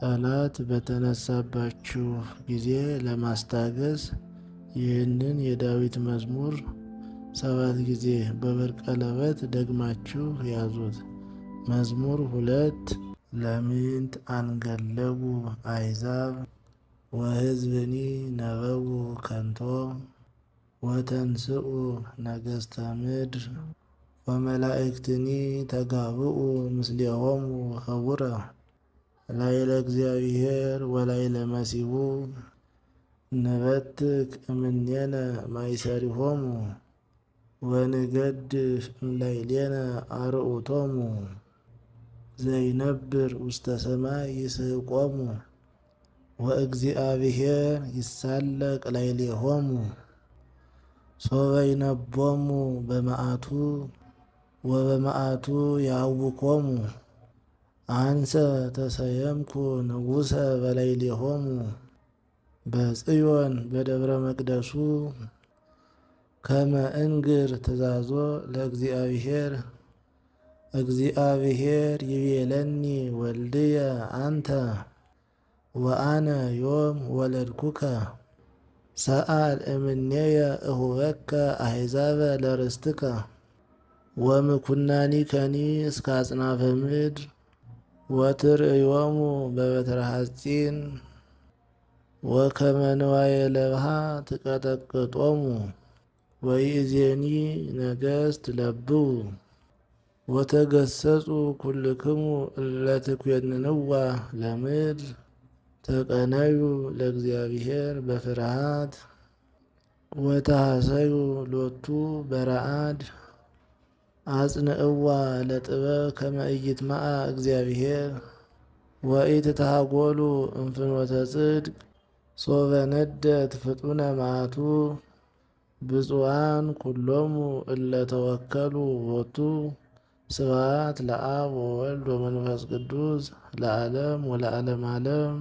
ጠላት በተነሳባችሁ ጊዜ ለማስታገስ ይህንን የዳዊት መዝሙር 7 ጊዜ በብር ቀለበት ደግማችሁ ያዙት። መዝሙር 2። ለምንት አንገለቡ አሕዛብ ወሕዝብኒ ነበቡ ከንቶ ወተንስኡ ነገሥተ ምድር ወመላእክትኒ ተጋብኡ ምስሌሆሙ ኅቡረ ላዕለ እግዚአብሔር ወላዕለ መሲሑ ንበትክ እምኔነ ማእሰሪሆሙ ወንገድፍ እምላዕሌነ አርዑቶሙ። ዘይነብር ውስተ ሰማይ ይስሕቆሙ ወእግዚአብሔር ይሳለቅ ላዕሌሆሙ። ሶበ ይነቦሙ በመዓቱ ወበመዓቱ ያውኮሙ። አንሰ ተሰየምኩ ንጉሠ በላዕሌሆሙ በጽዮን በደብረ መቅደሱ ከመ እንግር ትእዛዞ ለእግዚአብሔር። እግዚአብሔር ይቤለኒ ወልድየ አንተ ወአነ ዮም ወለድኩከ። ሰአል እምኔየ እሁበከ አሕዛበ ለርስትከ ወምኩናኒከኒ እስከ አጽናፈ ምድር። ወትርእዮሙ በበትረ ሐጺን ወከመ ንዋየ ለብሃ ትቀጠቅጦሙ። ወይእዜኒ ነገሥት ለብዉ ወተገሰጹ ኩልክሙ እለ ትኰንንዋ ለምድር። ተቀነዩ ለእግዚአብሔር በፍርሃት ወተሐሰዩ ሎቱ በረአድ። አጽንዕዋ ለጥበብ ከመ ኢይትመዓ እግዚአብሔር ወኢትተሃጎሉ እምፍኖተ ጽድቅ ሶበ ነደት ፍጡነ መዓቱ። ብፁዓን ኩሎሙ እለ ተወከሉ ቦቱ። ስብሐት ለአብ ወወልድ ወመንፈስ ቅዱስ ለዓለም ወለዓለመ ዓለም።